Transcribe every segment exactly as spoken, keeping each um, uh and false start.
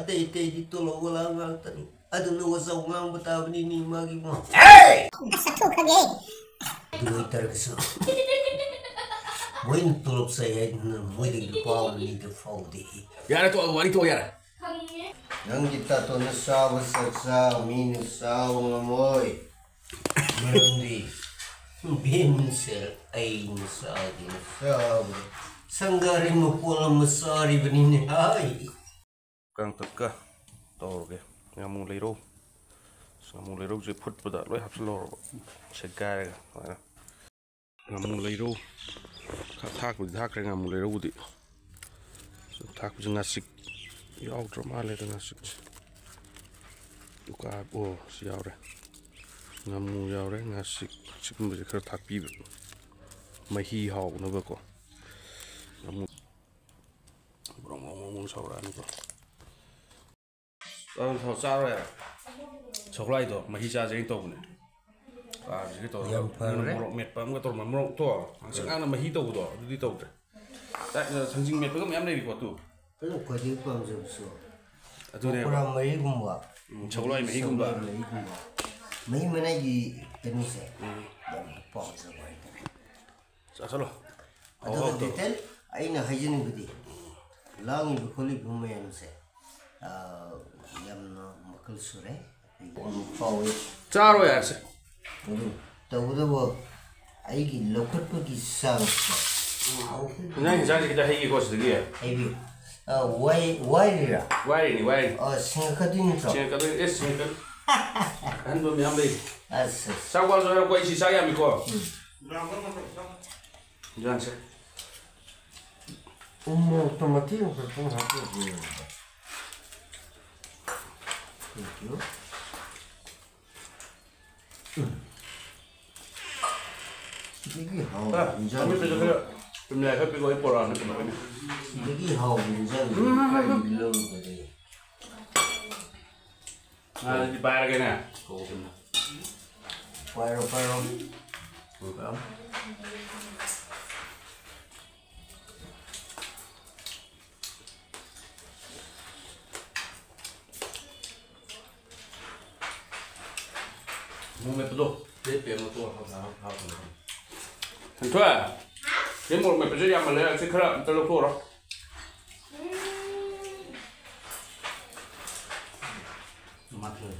ꯑꯇꯩ ꯑꯇꯩꯗꯤ ꯇꯣꯂꯣꯞ ꯋꯥꯂꯥ ꯉꯥꯛꯇꯅꯤ꯫ ꯑꯗꯨꯅ ꯋꯥꯖꯥꯎ ꯉꯥꯡꯕ ꯇꯥꯕꯅꯤꯅꯦ ꯏꯃꯥꯒꯤ ꯏꯕꯨꯡꯉꯣ꯫ ꯑꯗꯨ ꯑꯣꯏꯇꯥꯔꯒꯁꯨ ꯃꯣꯏꯅ ꯇꯣꯂꯣꯞ ꯆꯥꯏ ꯍꯥꯏꯗꯨꯅ ꯃꯣꯏꯗꯒꯤ ꯂꯨꯄꯥ ꯑꯃ ꯑꯅꯤꯗ ꯐꯥꯎꯗꯦ꯫ ꯌꯥꯔꯦ, ꯇꯣꯛꯑꯣ, ꯋꯥꯔꯤ ꯇꯣꯛꯑꯣ, ꯌꯥꯔꯦ꯫ ꯅꯪꯒꯤ ꯇꯥꯇꯣꯟꯅ ꯆꯥꯕ ꯆꯥꯛ ꯆꯥ ꯃꯤꯅ ꯆꯥꯕ ꯉꯝꯃꯣꯏ꯫ ꯃꯔꯝꯗꯤ ꯚꯤꯝꯁꯦ ꯑꯩꯅ ꯆꯥꯒꯦꯅ ꯆꯥꯕꯗ ꯁꯪꯒꯥꯔꯩ ꯃꯄꯣꯜ ꯑꯃ ꯆꯥꯔꯤꯕꯅꯤꯅꯦ꯫ ꯍꯥꯏ꯫ ꯀꯥꯡꯇꯛꯀ ꯇꯧꯔꯒꯦ꯫ ꯉꯥꯃꯨ ꯂꯩꯔꯧ꯫ ꯉꯥꯃꯨ ꯂꯩꯔꯧꯁꯦ ꯐꯨꯠꯄꯗ ꯂꯣꯏ ꯍꯥꯞꯆꯤꯜꯍꯧꯔꯕ꯫ ꯁꯦꯒꯥꯏꯔꯒ ꯁꯨꯃꯥꯏꯅ꯫ ꯉꯥꯃꯨ ꯂꯩꯔꯧ꯫ ꯈꯔ ꯊꯥꯛꯄꯨꯗꯤ ꯊꯥꯛꯈ꯭ꯔꯦ ꯉꯥꯃꯨ ꯂꯩꯔꯧꯕꯨꯗꯤ꯫ ꯊꯥꯛꯄꯁꯦ ꯉꯥꯆꯤꯛ ꯌꯥꯎꯗ꯭ꯔ ꯃꯥꯜꯂꯦꯗ ꯉꯥꯆꯤꯛꯁꯦ꯫ ꯎꯀꯥ-, ꯑꯣ, ꯁꯤ ꯌꯥꯎꯔꯦ꯫ ꯉꯥꯃꯨ ꯌꯥꯎꯔꯦ, ꯉꯥꯆꯤꯛ, ꯁꯤꯒꯨꯝꯕꯁꯦ ꯈꯔ ꯊꯥꯛꯄꯤꯕ꯫ ꯃꯍꯤ ꯍꯥꯎꯅꯕꯀꯣ꯫ ꯉꯥꯃꯨ ꯕ꯭ꯔꯣꯡ ꯕ꯭ꯔꯣꯡ ꯕ꯭ꯔꯣꯡ ꯕ꯭ꯔꯣꯡ ꯁꯧꯔꯛꯑꯅꯤꯀꯣ꯫ ꯑꯗꯨ ꯊꯥꯎ ꯆꯥꯔꯣꯏ ꯍꯥꯏꯔꯣ? ꯁꯒꯣꯜꯍꯋꯥꯏꯗꯣ ꯃꯍꯤ ꯆꯥꯁꯦꯅ ꯇꯧꯕꯅꯦ꯫ ꯆꯥꯁꯤꯒ ꯇꯧꯔꯒ ꯌꯥꯝ ꯐꯔꯦ꯫ ꯃꯣꯔꯣꯛ ꯃꯦꯠꯄ ꯑꯃꯒ ꯇꯧꯔꯝꯕ, ꯃꯣꯔꯣꯛꯇꯣ ꯉꯥꯡꯁꯪ ꯉꯥꯡꯅ ꯃꯍꯤ ꯇꯧꯕꯗꯣ ꯑꯗꯨꯗꯤ ꯇꯧꯗ꯭ꯔꯦ꯫ ꯆꯥꯛ, ꯊꯥꯡꯖꯤꯡ ꯃꯦꯠꯄꯒ ꯃꯌꯥꯝ ꯂꯩꯔꯤꯀꯣ ꯑꯗꯨ꯫ ꯑꯩꯅ ꯈ꯭ꯋꯥꯏꯗꯒꯤ ꯄꯥꯝꯖꯕꯁꯨ ꯑꯗꯨꯅꯦꯕ꯫ ꯄꯀꯣꯔꯥ ꯃꯍꯤꯒꯨꯝꯕ, ꯎꯝ, ꯁꯒꯣꯜꯍꯋꯥꯏ ꯃꯍꯤꯒꯨꯝꯕ꯫ ꯁꯒꯣꯜꯍꯋꯥꯏ ꯃꯍꯤꯒꯨꯝꯕ, ꯃꯍꯤ ꯃꯅꯥꯏꯒꯤ ꯀꯩꯅꯣꯁꯦ ꯎꯝ꯫ ꯌꯥꯝꯅ ꯄꯥꯝꯖꯕ ꯍꯥꯏꯇꯥꯔꯦ꯫ ꯆꯥꯁꯜꯂꯣ꯫ ꯑꯗꯨꯒ ꯍꯥꯎ ꯍꯥꯎ ꯇꯧ꯫ ꯗꯤꯇꯦꯜ ꯑꯩꯅ ꯍꯥꯏꯖꯅꯤꯡꯕꯗꯤ, ꯂꯥꯡꯉꯤꯕ ꯈꯣꯠꯂꯤꯕ ꯃꯌꯥꯝꯁꯦ, ꯑꯥ, ꯌꯥꯝꯅ ꯃꯈꯜ ꯁꯨꯔꯦ꯫ ꯑꯩꯈꯣꯏꯒꯤ ꯐꯥꯎꯋꯤ꯫ ꯆꯥꯔꯣ ꯌꯥꯔꯦꯁꯦ꯫ ꯑꯗꯨ ꯇꯧꯕꯇꯕꯨ ꯑꯩꯒꯤ ꯂꯧꯈꯠꯄꯒꯤ ꯆꯥꯡꯁꯦ ꯏꯟꯖꯥꯡ ꯏꯟꯖꯥꯡꯁꯦ ꯈꯤꯇ ꯍꯩꯒꯦꯀꯣ ꯁꯤꯗꯒꯤ꯫ ꯍꯩꯕꯤꯌꯨ꯫ ꯑꯥ, ꯋꯥꯏ-, ꯋꯥꯏꯔꯤꯔꯥ? ꯋꯥꯏꯔꯤꯅꯤ, ꯋꯥꯏꯔꯤꯅꯤ꯫ ꯑꯥ, ꯁꯤꯡꯉꯛꯀꯗꯣꯏ ꯅꯠꯇ꯭ꯔꯣ? ꯁꯤꯡꯉꯛꯀꯗꯣꯏꯅꯤ, ꯑꯦ, ꯁꯤꯡꯉꯛꯀꯗꯣꯏꯅꯤ꯫ ꯑꯍꯟꯕ ꯃꯌꯥꯝ ꯂꯩ꯫ ꯑꯁ, ꯑꯁ꯫ ꯆꯥꯛ ꯋꯥꯠꯂꯁꯨ ꯍꯥꯏꯔꯛꯎꯀꯣ, ꯑꯩ ꯁꯤ ꯆꯥ ꯌꯥꯝꯃꯤꯀꯣ꯫ ꯎꯝ꯫ ꯏꯟꯖꯥꯡꯁꯦ꯫ ꯎ ꯃꯣꯔꯣꯛꯇꯣ ꯃꯇꯦꯛ ꯑꯃꯈꯛꯇꯪ ꯍꯥꯞꯄꯤꯔꯗꯤ ꯌꯥꯔꯦꯗ꯫ Thank you. ꯎꯝ꯫ ꯁꯤꯗꯒꯤ ꯍꯥꯎꯕ ꯑ, ꯏꯟꯖꯥꯡ ꯑꯃꯦꯠꯄꯁꯨ ꯈꯔ ꯊꯨꯝ ꯌꯥꯏ ꯈꯔ ꯄꯤꯔꯛꯑꯣ, ꯑꯩ ꯄꯣꯔꯛꯑꯅꯤ ꯀꯩꯅꯣ ꯑꯣꯏꯅ꯫ ꯁꯤꯗꯒꯤ ꯍꯥꯎꯕ ꯏꯟꯖꯥꯡ ꯎꯝ꯫ ꯀꯔꯤ ꯂꯧꯒꯗꯒꯦ? ꯉꯥꯁꯤꯗꯤ ꯄꯥꯏꯔꯒꯦꯅꯦ꯫ ꯄꯥꯏꯔꯣ, ꯄꯥꯏꯔꯣ꯫ ꯄꯥꯏꯔꯣ꯫ ꯃꯣꯔꯣꯛ ꯃꯦꯠꯄꯗꯣ꯫ ꯄꯦꯠ ꯄꯦꯠ ꯑꯃ ꯇꯣꯛꯑꯣ, ꯍꯥꯞ-, ꯍꯥꯞ-, ꯍꯥꯞ-, ꯍꯥꯞ-꯫ ꯍꯦꯟꯊꯣꯏ, ꯁꯤ ꯃꯣꯔꯣꯛ ꯃꯦꯠꯄꯁꯦ ꯌꯥꯝꯃꯜꯂꯦ, ꯑꯁꯤ ꯈꯔ ꯑꯝꯇ ꯂꯧꯊꯣꯛꯑꯣꯔꯣ꯫ ꯃꯥꯊꯣꯏ꯫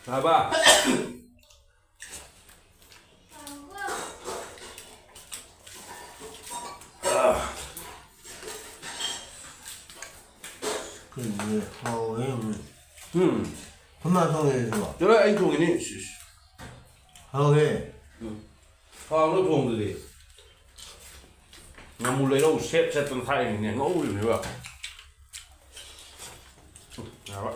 ꯇꯥꯕ? ꯀꯩꯅꯣꯅꯦ, ꯍꯥꯎꯋꯦ ꯌꯥꯝꯅ꯫ ꯎꯝ꯫ ꯑꯩꯈꯣꯏ ꯃꯥ ꯊꯣꯡꯉꯦ ꯁꯤꯕꯣ? ꯆꯠꯂꯣ, ꯑꯩ ꯊꯣꯡꯉꯤꯅꯤ꯫ ꯏꯁ, ꯏꯁ꯫ ꯍꯥꯎꯋꯦ꯫ ꯎꯝ꯫ ꯍꯥꯎꯅ ꯊꯣꯡꯗꯨꯗꯤ꯫ ꯉꯥꯃꯨ ꯂꯩꯔꯧ ꯁꯦꯠ ꯁꯦꯠꯇꯅ ꯊꯥꯛꯏꯅꯤꯅꯦ, ꯉꯧꯔꯤꯕꯅꯦꯕ꯫ ꯎꯝ, ꯌꯥꯔꯕ?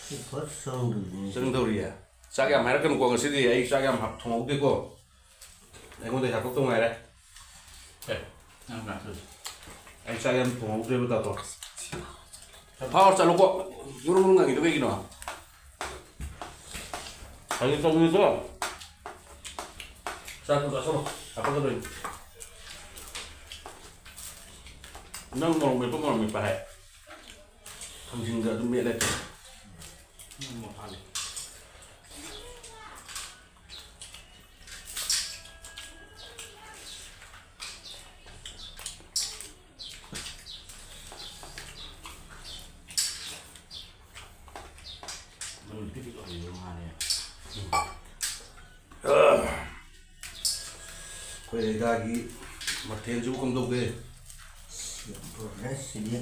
ꯁꯤ ꯐꯠ ꯆꯪꯗꯣꯏꯅꯤ꯫ ꯆꯪꯗꯧꯔꯤꯌꯦ꯫ ꯆꯥꯛ ꯌꯥꯝ ꯍꯥꯏꯔꯛꯀꯅꯨꯀꯣ, ꯉꯁꯤꯗꯤ ꯑꯩ ꯆꯥꯛ ꯌꯥꯝ ꯍꯥꯞ-, ꯊꯣꯡꯍꯧꯗꯦꯀꯣ꯫ ꯑꯩꯉꯣꯟꯗ ꯍꯥꯞꯄꯛꯇꯧ ꯉꯥꯏꯔꯦ꯫ ꯑꯦ, ꯅꯪ ꯉꯥꯛꯇ꯫ ꯑꯩ ꯆꯥꯛ ꯌꯥꯝ ꯊꯣꯡꯍꯧꯗ꯭ꯔꯦꯕ, ꯇꯥꯇꯣ꯫ ꯐꯥꯎꯔ ꯆꯠꯂꯨꯀꯣ꯫ ꯒꯨꯔꯨ ꯒꯨꯔꯨ ꯉꯥꯡꯉꯤꯗꯣ ꯀꯩꯒꯤꯅꯣ? ꯐꯥꯒꯤ ꯇꯧꯕꯅꯤꯀꯣ꯫ ꯆꯥꯛꯇꯣ ꯆꯥꯁꯜꯂꯣ꯫ ꯍꯥꯞꯄꯛꯀꯗꯣꯏꯅꯤ꯫ ꯅꯪ ꯃꯣꯔꯣꯛ ꯃꯦꯠꯄ, ꯃꯣꯔꯣꯛ ꯃꯦꯠꯄ ꯍꯥꯏ꯫ ꯊꯥꯡꯖꯤꯡꯒ ꯑꯗꯨꯝ ꯃꯦꯠꯂꯦ꯫ ꯎꯝ, ꯃꯣꯔꯣꯛ ꯍꯥꯜꯂꯦ꯫ ꯃꯅꯨꯡ ꯄꯤꯛ ꯄꯤꯛ ꯂꯥꯎꯔꯤꯕ ꯉꯥꯅꯦ꯫ ꯑꯩꯈꯣꯏ ꯂꯩꯀꯥꯏꯒꯤ ꯃꯊꯦꯜꯁꯤꯕꯨ ꯀꯝꯗꯧꯒꯦ? ꯌꯥꯝ ꯐꯔꯦ ꯁꯤꯗꯤ꯫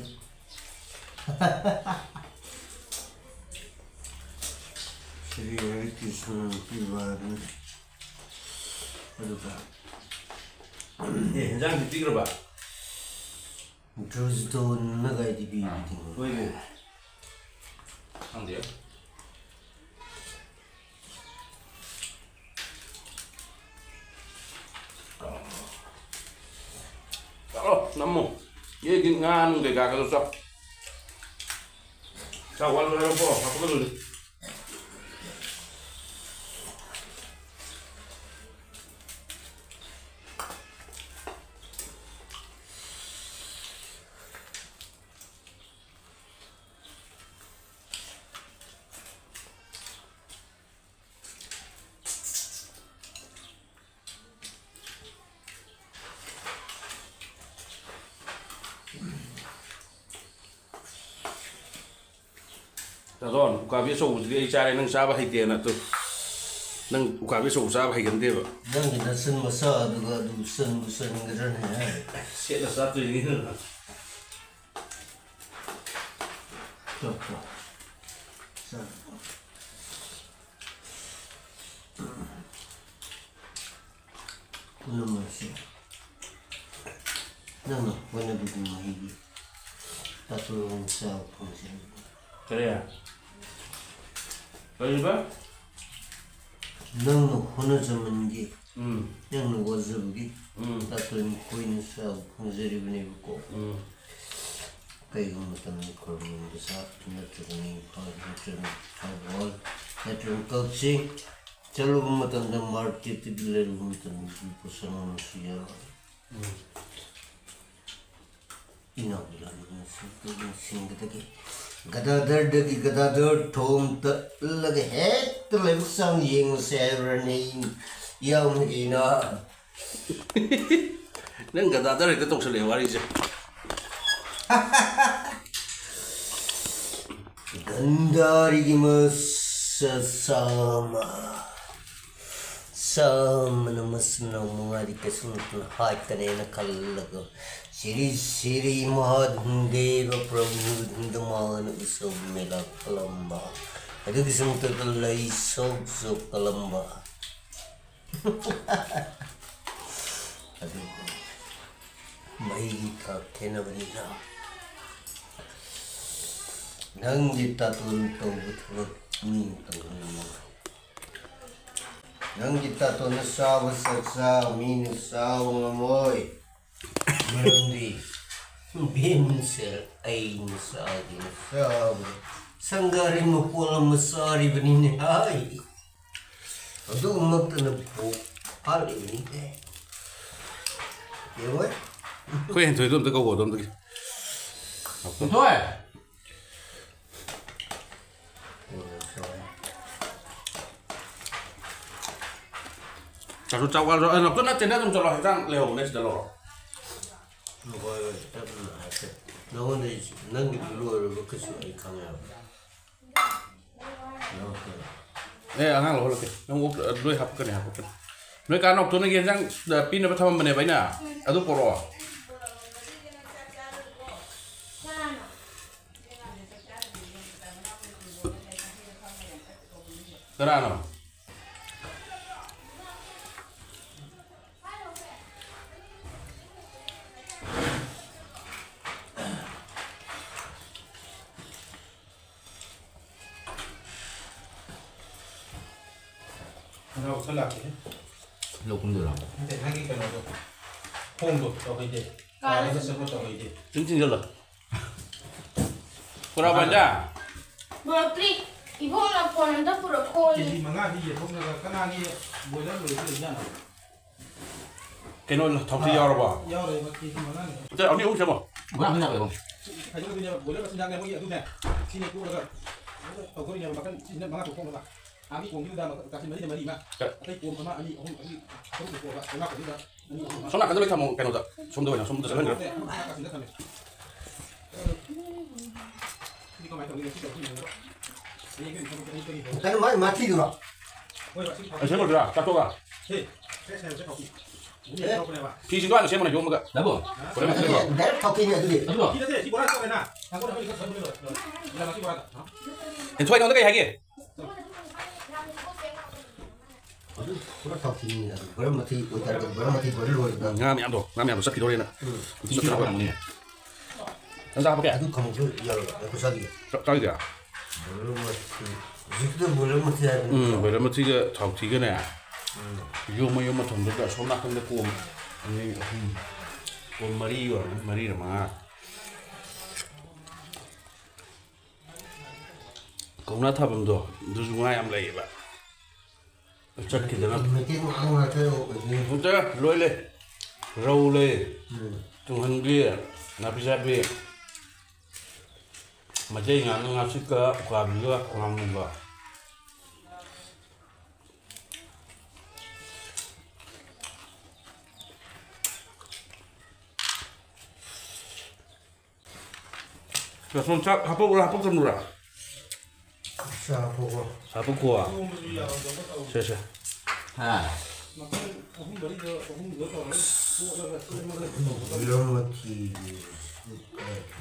ꯁꯤꯗꯤ ꯍꯧꯖꯤꯛꯀꯤ ꯁꯨꯝ ꯄꯤꯕ ꯑꯗꯨꯅꯤ꯫ ꯑꯗꯨꯒ ꯑꯦ, ꯍꯦꯟꯖꯥꯡꯗꯤ ꯄꯤꯈ꯭ꯔꯕ? ꯗ꯭ꯔꯨꯖꯗꯣꯟꯅ ꯀꯥꯏꯗꯤ ꯄꯤꯕꯤꯗꯦ꯫ ꯍꯣꯏꯅꯦ꯫ ꯈꯪꯗꯦ꯫ ꯆꯠꯂꯣ, ꯅꯝꯃꯣ꯫ ꯑꯦ, ꯉꯥ ꯅꯨꯡ ꯀꯩꯀꯥꯒꯗꯣ ꯆꯥꯎ꯫ ꯆꯥꯎ, ꯋꯥꯠꯂꯣ ꯍꯥꯏꯔꯛꯑꯣꯀꯣ, ꯍꯥꯞꯄꯛꯀꯗꯣꯏꯅꯤ꯫ ꯇꯥꯗꯣꯟ, ꯎꯀꯥꯕꯤ ꯑꯆꯧꯕꯁꯤꯗꯤ ꯑꯩ ꯆꯥꯔꯦ, ꯅꯪ ꯆꯥꯕ ꯍꯩꯇꯦꯅ꯫ ꯇꯨ, ꯅꯪ ꯎꯀꯥꯕꯤ ꯑꯆꯧꯕ ꯆꯥꯕ ꯍꯩꯒꯟꯗꯦꯕ꯫ ꯅꯪꯒꯤ ꯅꯆꯤꯟ ꯃꯆꯥ ꯑꯗꯨꯒ ꯑꯗꯨ ꯆꯟꯕꯨ ꯆꯟꯒꯗ꯭ꯔꯅꯦ? ꯁꯦꯠꯅ ꯆꯥꯗꯣꯏꯅꯤ꯫ ꯇꯣꯛ, ꯇꯣꯛ꯫ ꯆꯥ꯫ ꯄꯨꯝꯅꯃꯛꯁꯦ ꯅꯪꯅ ꯍꯣꯠꯅꯕꯒꯤ ꯃꯍꯩꯗꯤ ꯇꯥꯇꯣꯟ ꯆꯥꯕ ꯐꯪꯖꯔꯤꯕꯅꯤ꯫ ꯀꯔꯤ? ꯀꯔꯤꯕ? ꯅꯪꯅ ꯍꯣꯠꯅꯖꯃꯟꯒꯤ, ꯎꯝ꯫ ꯅꯪꯅ ꯋꯥꯖꯕꯒꯤ ꯎꯝ꯫ ꯇꯥꯇꯣꯟ ꯑꯩꯈꯣꯏꯅ ꯆꯥꯕ ꯐꯪꯖꯔꯤꯕꯅꯦꯕꯀꯣ꯫ ꯎꯝ꯫ ꯀꯩꯒꯨꯝꯕ ꯃꯇꯝꯗ ꯈꯨꯔꯃꯟ ꯕꯖꯥꯔ ꯅꯠꯇ꯭ꯔꯒꯅ ꯏꯝꯐꯥꯜ ꯅꯠꯇ꯭ꯔꯒꯅ ꯊꯧꯕꯥꯜ ꯅꯠꯇ꯭ꯔꯒ ꯀꯛꯆꯤꯡ ꯆꯠꯂꯨꯕ ꯃꯇꯝꯗ ꯃꯥꯔꯀꯦꯠꯇꯨꯗ ꯂꯩꯔꯨꯕ ꯃꯇꯝꯗ ꯄꯣꯠꯁꯛ ꯑꯃꯁꯨ ꯌꯥꯎꯔꯣꯏ꯫ ꯎꯝ꯫ ꯏꯅꯥꯎꯒꯤ ꯂꯝꯗꯝ ꯑꯁꯤ ꯀꯛꯆꯤꯡ ꯁꯤꯡꯒꯗꯒꯤ ꯒꯗꯥꯗꯔꯗꯒꯤ ꯒꯗꯥꯗꯔ ꯊꯣꯡ ꯇꯠꯂꯒ ꯍꯦꯛꯇ ꯂꯥꯏꯕꯛ ꯆꯥꯡ ꯌꯦꯡꯉꯨꯁꯦ ꯍꯥꯏꯕ꯭ꯔꯅꯦ? ꯌꯥꯎꯅ ꯀꯩꯅꯣ? ꯅꯪ ꯒꯗꯥꯗꯔ ꯍꯦꯛꯇ ꯇꯧꯁꯜꯂꯛꯑꯦ ꯋꯥꯔꯤꯁꯦ꯫ ꯒꯟꯗꯥꯔꯤꯒꯤ ꯃꯁ-, ꯁꯥꯃ꯫ ꯁꯥꯃꯅ ꯃꯁꯤꯅ ꯃꯉꯥꯗꯤ ꯀꯩꯁꯨꯝꯇꯅ ꯍꯥꯏꯇꯅꯦꯅ ꯈꯜꯂꯒ ꯁꯤꯔꯤ ꯁꯤꯔꯤ ꯃꯍꯥꯗꯦꯕ ꯄ꯭ꯔꯚꯨ ꯙꯟꯗꯃꯥꯅ ꯎꯁꯕ ꯃꯦꯂꯥ ꯀꯂꯝꯕ꯫ ꯑꯗꯨꯒꯤꯁꯨ ꯃꯊꯛꯇ ꯂꯩ ꯁꯣꯛ ꯁꯣꯛ ꯀꯂꯝꯕ꯫ ꯑꯗꯨꯕꯨ ꯃꯩꯒꯤ ꯊꯥꯛ ꯈꯦꯠꯅꯕꯅꯤꯅ ꯅꯪꯒꯤ ꯇꯥꯇꯣꯟ ꯇꯧꯕ ꯊꯕꯛ ꯃꯤꯅ ꯇꯧꯕ ꯉꯝꯃꯣꯏ꯫ ꯅꯪꯒꯤ ꯇꯥꯇꯣꯟꯅ ꯆꯥꯕ ꯆꯥꯛꯆꯥ ꯃꯤꯅ ꯆꯥꯕ ꯉꯝꯃꯣꯏ꯫ ꯃꯔꯝꯗꯤ ꯕꯦꯝꯁꯦ ꯑꯩꯅ ꯆꯥꯒꯦꯅ ꯆꯥꯕꯗ ꯁꯪꯒꯥꯔꯩ ꯃꯄꯣꯜ ꯑꯃ ꯆꯥꯔꯤꯕꯅꯤꯅꯦ ꯍꯥꯏ꯫ ꯑꯗꯨꯃꯛꯇꯅ ꯄꯣꯛ ꯐꯥꯔꯤꯕꯅꯤꯅꯦ꯫ ꯌꯦꯡꯉꯣꯏ꯫ ꯑꯩꯈꯣꯏ ꯍꯦꯟꯊꯣꯏꯗꯣ ꯑꯝꯇ ꯀꯧꯋꯣ ꯑꯗꯣꯝꯗꯒꯤ꯫ ꯍꯦꯟꯊꯣꯏ! ꯆꯥꯛꯁꯨ ꯆꯥꯛ ꯋꯥꯠꯂꯁꯨ, ꯑ, ꯅꯞꯇꯣ ꯅꯠꯇꯦꯅ ꯑꯗꯨꯝ ꯆꯠꯂꯣ, ꯍꯦꯟꯖꯥꯡ ꯂꯩꯍꯧꯕꯅꯦ ꯁꯤꯗ ꯂꯧꯔꯣ꯫ ꯍꯣꯏ, ꯍꯣꯏ, ꯇꯞꯅ ꯍꯥꯏꯐꯦꯠ꯫ ꯅꯉꯣꯟꯗ ꯑꯩꯁꯨ ꯅꯪꯒꯤꯗꯨ ꯂꯣꯏꯔꯕ ꯀꯩꯁꯨ ꯑꯩ ꯈꯪꯉꯦꯕ꯫ ꯑꯦ, ꯑꯉꯥꯡ ꯂꯧꯍꯜꯂꯛꯀꯦ꯫ ꯅꯪ ꯑꯣꯛ ꯂꯣꯏ ꯍꯥꯞꯄꯛꯀꯅꯤ, ꯍꯥꯞꯄꯛꯀꯅꯤ꯫ ꯅꯣꯏ ꯀꯥ ꯅꯥꯎꯇꯣꯟꯅ ꯌꯦꯟꯖꯥꯡ, ꯑ, ꯄꯤꯅꯕ ꯊꯝꯃꯝꯕꯅꯦꯕ ꯑꯩꯅ꯫ ꯑꯗꯨ ꯄꯣꯔꯛꯑꯣ꯫ ꯀꯅꯥꯅꯣ? ꯅꯅꯥꯎ ꯈꯔ ꯂꯥꯛꯀꯦꯍꯦ꯫ ꯂꯧ ꯀꯨꯝꯗꯣꯏꯔꯣ? ꯅꯠꯇꯦ, ꯅꯪꯒꯤ ꯀꯩꯅꯣꯗꯣ, ꯈꯣꯡꯗꯣ ꯇꯧꯍꯩꯗꯦ꯫ ꯀꯥꯔꯒ ꯆꯠꯄ ꯇꯧꯍꯩꯗꯦ꯫ ꯆꯤꯟ ꯊꯤꯡꯖꯜꯂꯣ꯫ ꯄꯨꯔꯛꯑꯕꯣ ꯏꯟꯖꯥꯡ? ꯄꯨꯔꯛꯇ꯭ꯔꯤ꯫ ꯏꯕꯣꯛꯅ ꯐꯣꯟ ꯑꯝꯇ ꯄꯨꯔꯛꯈꯣꯌꯦ꯫ ꯀꯦꯖꯤ ꯃꯉꯥꯗꯤ ꯌꯦꯟꯊꯣꯛꯅꯕ ꯀꯅꯥꯒꯤ ꯕꯣꯏꯂꯔ ꯂꯣꯏꯕ ꯂꯩꯖꯥꯠꯅꯣ? ꯀꯩꯅꯣ, ꯊꯥꯎꯊꯤ ꯌꯥꯎꯔꯕꯣ? ꯌꯥꯎꯔꯦ, ꯀꯦꯖꯤ ꯃꯉꯥꯅꯦ꯫ ꯁꯦ, ꯑꯅꯤ ꯑꯍꯨꯝ ꯁꯦꯝꯃꯣ꯫ ꯃꯉꯥ ꯑꯃ ꯌꯥꯎꯔꯦ꯫ ꯈꯥꯏꯗꯣꯛꯀꯗꯣꯏꯅꯦꯕ, ꯕꯣꯏꯂꯔ ꯃꯆꯤꯟꯖꯥꯛꯅꯦ ꯃꯣꯏꯒꯤ ꯑꯗꯨꯅꯦ꯫ ꯁꯤꯅꯦ ꯇꯣꯛꯑꯒ ꯇꯧꯗꯣꯔꯤꯅꯦꯕ, ꯃꯈꯜ ꯁꯤꯁꯤꯅ ꯃꯉꯥ ꯇꯔꯨꯛ ꯊꯣꯛꯅꯕ꯫ ꯑꯥꯒꯤ ꯀꯣꯝꯒꯤꯗꯨꯗ ꯃꯈꯜ ꯀꯥꯆꯤꯟ ꯃꯔꯤꯅ ꯃꯔꯤ ꯑꯃ, ꯑꯦ꯫ ꯑꯇꯩ ꯀꯣꯝ ꯑꯃ, ꯑꯅꯤ, ꯑꯍꯨꯝ, ꯃꯔꯤ, ꯇꯔꯨꯛ ꯄꯣꯛꯑꯒ ꯂꯩꯉꯥꯛꯄꯗꯨꯗ ꯑꯅꯤ, ꯑꯍꯨꯝ ꯑꯃ꯫ ꯁꯣꯝ ꯅꯥꯀꯟꯗ ꯂꯣꯏ ꯊꯝꯃꯣ, ꯀꯩꯅꯣꯗ꯫ ꯁꯣꯝꯗ ꯑꯣꯏꯅ, ꯁꯣꯝꯗ ꯆꯠꯍꯟꯈ꯭ꯔꯣ꯫ ꯑꯦ, ꯑꯃ ꯀꯥꯆꯤꯟꯗ ꯊꯝꯃꯦ꯫ ꯁꯤꯗꯤ ꯀꯃꯥꯏꯅ ꯇꯧꯅꯤ? ꯁꯤ ꯇꯧꯗꯣꯏꯅꯦꯕ꯫ ꯍꯌꯦꯡ ꯑꯌꯨꯛ ꯊꯕꯛ ꯆꯠꯅꯤ ꯀꯔꯤ ꯇꯧ? ꯀꯩꯅꯣ, ꯃꯥꯏ ꯃꯊꯤꯗꯨꯔꯣ? ꯍꯣꯏ, ꯁꯤ ꯊꯥꯎ-, ꯑꯩ ꯁꯦꯝꯃꯨꯔꯁꯤꯔꯥ? ꯆꯥꯊꯣꯛꯑꯒ? ꯁꯤ, ꯐ꯭ꯔꯦꯁ ꯍꯥꯏꯕꯁꯦ ꯊꯥꯎ-, ꯑꯦ? ꯊꯥꯎꯅꯦꯕ꯫ ꯐꯤꯁꯤꯡꯗꯣ ꯍꯥꯟꯅ ꯁꯦꯝꯃꯣ, ꯌꯣꯝꯃꯒ꯫ ꯗꯥꯕꯣ? ꯍꯣꯔꯦꯟ ꯑꯃꯨꯛ ꯁꯦꯝꯃꯣ꯫ ꯗꯥꯏꯔꯦꯛ ꯊꯥꯎꯊꯤꯅꯦ ꯑꯗꯨꯗꯤ꯫ ꯑꯗꯨꯗꯣ? ꯐꯤ ꯅꯠꯇꯦ, ꯁꯤ ꯕꯣꯔꯥ ꯇꯧꯔꯦꯅ꯫ ꯊꯥꯡꯒꯣꯜ ꯑꯩꯈꯣꯏ ꯈꯔ ꯁꯣꯏꯕ ꯂꯣꯏꯔꯦ꯫ ꯂꯣꯏꯔꯦ꯫ ꯁꯤ ꯕꯣꯔꯥꯗ꯫ ꯍꯥ? ꯍꯦꯟꯊꯣꯏ, ꯅꯉꯣꯟꯗ ꯀꯩ ꯍꯥꯏꯒꯦ? ꯑꯗꯨ ꯄꯨꯔꯥ ꯊꯥꯎꯊꯤꯅꯤ ꯑꯗꯨ꯫ ꯕꯣꯔꯥ ꯃꯊꯤ ꯑꯣꯏꯇꯥꯔꯒꯗꯤ ꯕꯣꯔꯥ ꯃꯊꯤ ꯕꯣꯔꯥ ꯂꯣꯏꯔꯒ꯫ ꯉꯥ ꯃꯌꯥꯝꯗꯣ, ꯉꯥ ꯃꯌꯥꯝꯗꯣ ꯆꯠꯈꯤꯗꯧꯔꯦꯅ꯫ ꯎꯝ꯫ ꯆꯠꯈꯤꯗꯧꯔꯦ꯫ ꯅꯪ ꯆꯥ ꯍꯥꯞꯄꯛꯀꯦ? ꯑꯗꯨ ꯈꯥꯃꯦꯟꯁꯨ ꯌꯥꯎꯔꯒ ꯑꯩꯈꯣꯏ ꯆꯥꯈꯤꯒꯦ꯫ ꯆꯥ-, ꯆꯥꯈꯤꯒꯦ? ꯕꯣꯏꯂꯔ ꯃꯊꯤ꯫ ꯍꯧꯖꯤꯛꯀꯤꯗꯣ ꯕꯣꯏꯂꯔ ꯃꯊꯤ ꯍꯥꯏꯕ ꯎꯝ, ꯅꯠꯇ꯭ꯔꯣ? ꯕꯣꯏꯂꯔ ꯃꯊꯤꯒ ꯊꯥꯎꯊꯤꯒꯅꯦ꯫ ꯎꯝ꯫ ꯌꯣꯝꯃ ꯌꯣꯝꯃ ꯊꯝꯗꯣꯏꯗ ꯑꯁꯣꯝ ꯅꯥꯀꯟꯗ ꯀꯣꯝ ꯑꯅꯤ, ꯑꯍꯨꯝ, ꯀꯣꯝ ꯃꯔꯤ ꯑꯣꯏꯔꯝꯒꯅꯤ, ꯃꯔꯤꯔ ꯃꯉꯥ꯫ ꯀꯧꯅꯥ ꯊꯥꯐꯝꯗꯣ, ꯑꯗꯨꯁꯨ ꯉꯥ ꯌꯥꯝ ꯂꯩꯌꯦꯕ꯫ ꯆꯠꯈꯤꯗꯅ꯫ ꯃꯩꯇꯩ ꯉꯥ ꯉꯥꯛꯇ ꯑꯣꯏꯗꯣꯏꯅꯤ꯫ ꯅꯠꯇꯦ, ꯂꯣꯏ ꯂꯩ꯫ ꯔꯧ ꯂꯩ, ꯎꯝ꯫ ꯇꯨꯡꯍꯟꯕꯤ, ꯅꯥꯄꯤ ꯆꯥꯕꯤ, ꯃꯩꯇꯩ ꯉꯥꯅ ꯉꯥꯆꯤꯛꯀ, ꯎꯀꯥꯕꯤꯒ, ꯉꯥꯃꯨꯒ꯫ ꯕꯦꯁꯣꯟ ꯆꯥꯛ ꯍꯥꯞꯄꯛꯎꯔꯥ, ꯍꯥꯞꯄꯛꯀꯅꯨꯔꯥ? ꯆꯥꯈꯣꯀꯣ꯫ ꯁꯥꯕꯀꯣ꯫ ꯁꯦ, ꯁꯦ꯫ ꯍꯥ꯫ ꯃꯈꯜ ꯑꯍꯨꯝ ꯃꯔꯤꯗ, ꯑꯍꯨꯝꯗ ꯇꯧꯔꯒ ꯇꯣꯠꯂꯒ ꯁꯦꯝꯃꯒ ꯇꯧꯒꯗꯕꯅꯤ꯫ ꯌꯦꯔꯨꯝ ꯃꯊꯤꯒꯤ꯫